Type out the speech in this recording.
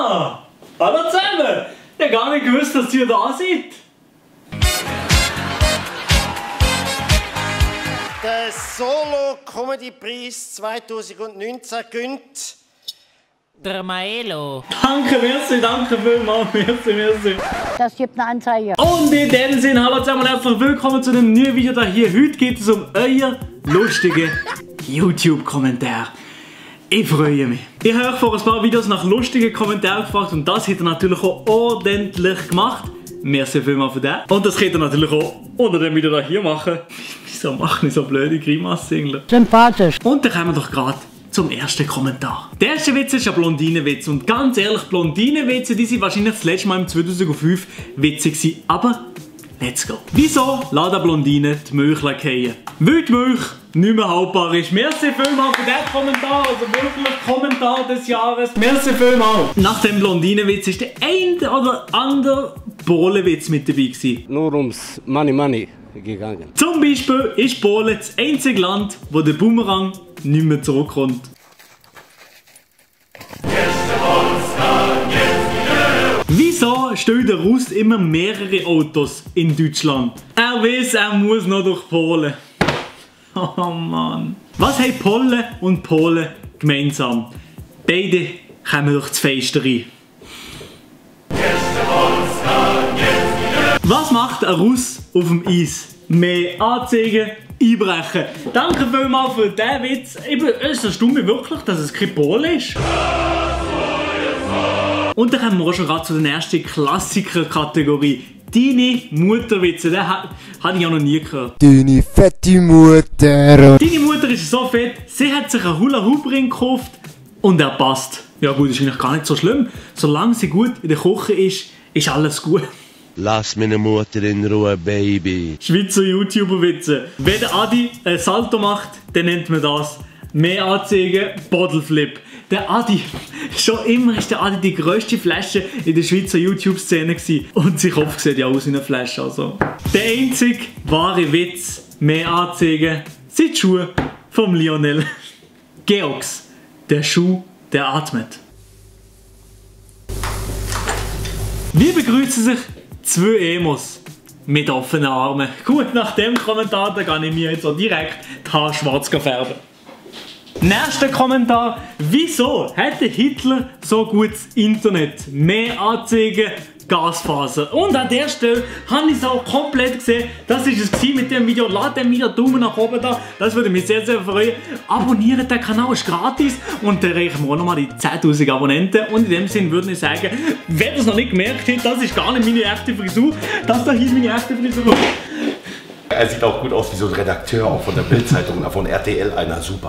Ah! Hallo zusammen! Ich habe gar nicht gewusst, dass ihr da seid. Der Solo-Comedy-Preis 2019 gönnt der Maelo. Danke, merci, danke vielmals, merci. Das gibt eine Anzeige. Und in dem Sinne, hallo zusammen und herzlich willkommen zu einem neuen Video da hier. Heute geht es um euer lustigen YouTube-Kommentar. Ich freue mich. Ich habe euch vor ein paar Videos nach lustigen Kommentaren gefragt und das hat ihr natürlich auch ordentlich gemacht. Merci vielmals für das. Und das könnt ihr natürlich auch unter dem Video da hier machen. Wieso mache ich so blöde Grimassen? Sympathisch. Und dann kommen wir doch gerade zum ersten Kommentar. Der erste Witz ist ein Blondinenwitz. Und ganz ehrlich, Blondinenwitze, die sind wahrscheinlich das letzte Mal im 2005 witzig gewesen. Aber let's go. Wieso lässt eine Blondine die Milch fallen? Weil die Milch nicht mehr haltbar ist. Merci vielmals für diesen Kommentar. Also wirklich Kommentar des Jahres. Merci vielmals. Nach dem Blondinenwitz ist der ein oder andere Bohlenwitz mit dabei gewesen. Nur ums Money gegangen. Zum Beispiel ist Polen das einzige Land, wo der Boomerang nicht mehr zurückkommt. Wieso stellt der Russ immer mehrere Autos in Deutschland? Er weiß, er muss noch durch Polen. Oh Mann. Was haben Polen und Polen gemeinsam? Beide kommen durch das Fenster rein. Was macht ein Russ auf dem Eis? Mehr anzeigen, einbrechen. Danke vielmals für diesen Witz. Es erstaunt mich wirklich, dass es kein Pole ist. Und dann kommen wir auch schon gerade zu der ersten Klassiker-Kategorie. Deine Mutterwitze, den habe ich auch noch nie gehört. Deine fette Mutter. Deine Mutter ist so fett, sie hat sich einen Hula-Hoop-Ring gekauft und er passt. Ja gut, ist eigentlich gar nicht so schlimm. Solange sie gut in der Küche ist, ist alles gut. Lass meine Mutter in Ruhe, Baby. Schweizer YouTuber-Witze. Wenn der Adi ein Salto macht, dann nennt man das mehr anzeigen, Bodelflip. Der Adi, schon immer ist der Adi die grösste Flasche in der Schweizer YouTube-Szene gewesen. Und sein Kopf sieht ja aus wie eine Flasche. Also. Der einzige wahre Witz, mehr anzeigen, sind die Schuhe vom Lionel. Georgs, der Schuh, der atmet. Wie begrüßen sich zwei Emos mit offenen Armen? Gut, nach dem Kommentar da kann ich mir jetzt auch direkt die Haare schwarz färben. Nächster Kommentar. Wieso hätte Hitler so gutes Internet? Mehr Anzeigen, Gasfaser. Und an der Stelle habe ich es auch komplett gesehen. Das war es mit dem Video. Lasst dem Video Daumen nach oben da. Das würde mich sehr, sehr freuen. Abonniert den Kanal, ist gratis. Und dann erreichen wir auch nochmal die 10.000 Abonnenten. Und in dem Sinne würde ich sagen, wer das noch nicht gemerkt hat, das ist gar nicht meine echte Frisur. Das da hier ist meine echte Frisur. Er sieht auch gut aus wie so ein Redakteur auch von der Bild-Zeitung, von RTL, einer super.